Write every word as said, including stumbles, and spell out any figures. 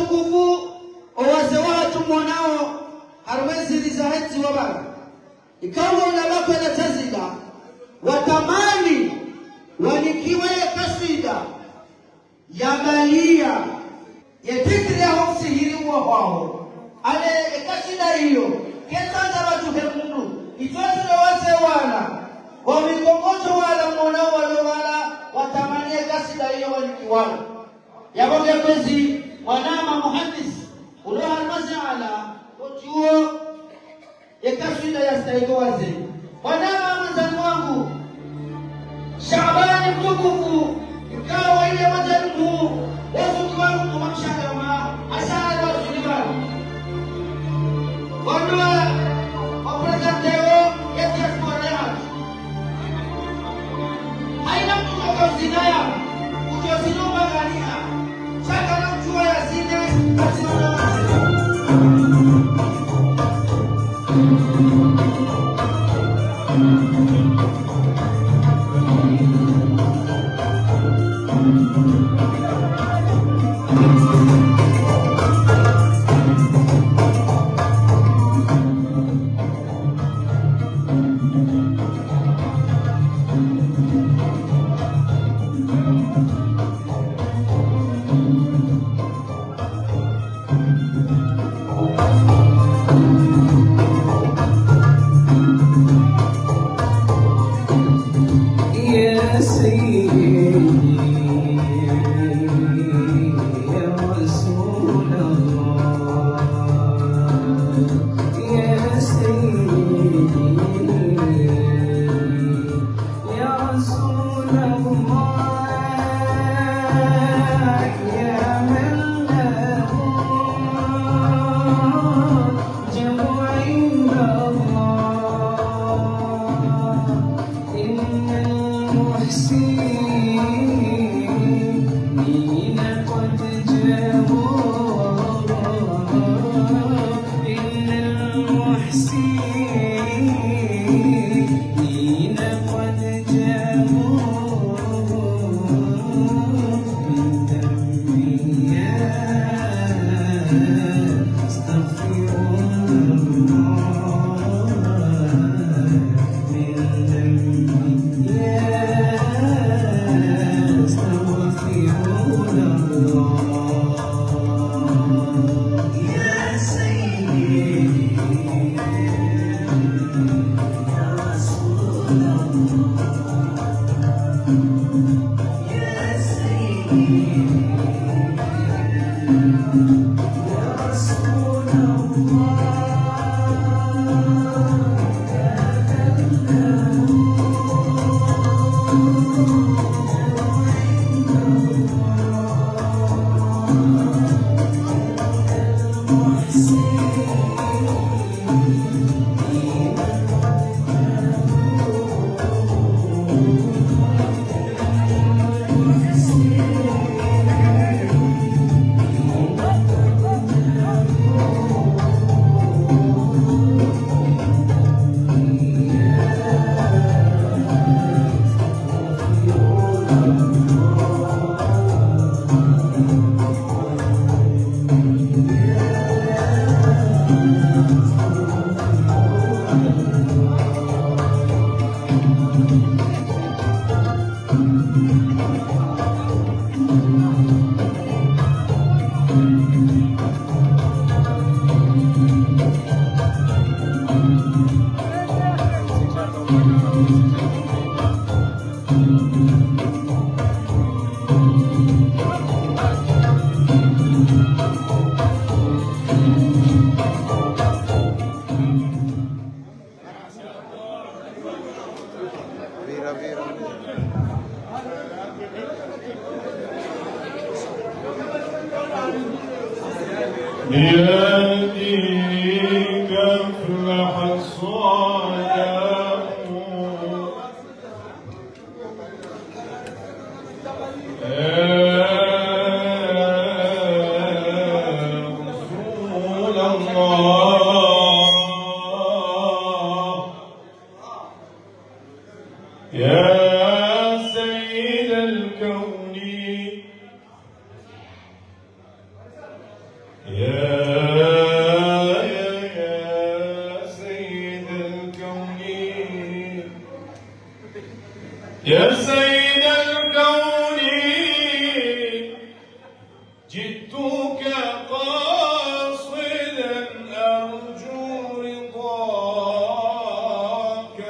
Tukufu, owazee wahatru mwonao harumwa eziri zahe ntsi wa bara, ikao wona bakwela tazila, watamani wanikiwe ye kaswida ya baliya, ye titre yaho msihiri uwo hwaho. Ale ye kaswida iyo, ketsandza pvatru he mndru, itsotsi le wazee wala, wa mikongojo wala mwonao walo wala, watamani ye kaswida iyo wanikiwayo. Yapvo nge kwezi, mwanama muhandisi, ulo harumwa ze ala, kotsuo, ye kaswida ya stahiko wazee. Mwanama mwandzani wangu, Shabani mtukufu, ikao ile mwandzani mkuu, wazuki wangu kwa mshangama, asala wa Suleiman. Wandru wa, wa prezanteo ya diaspora yahatru. Haina mndru uka uzinaya, udjo zinu maghania. Shaka na mndru wa yazine, kazi wa na يا سيدي، يا رسول الله، يا سيدي، يا رسول الله، يا من له جمع عند الله، إن المحسنين قد جابوا، إن المحسنين قد جابوا من ذنبي أستغفر الله من ذنبي أستغفر الله. يا سيدي، يا رسول الله، يا سيدي، يا رسول الله. بيدك أفلح الصالحون. يا رسول الله، يا سيد الكون، يا، يا، يا سيد الكونين، يا سيد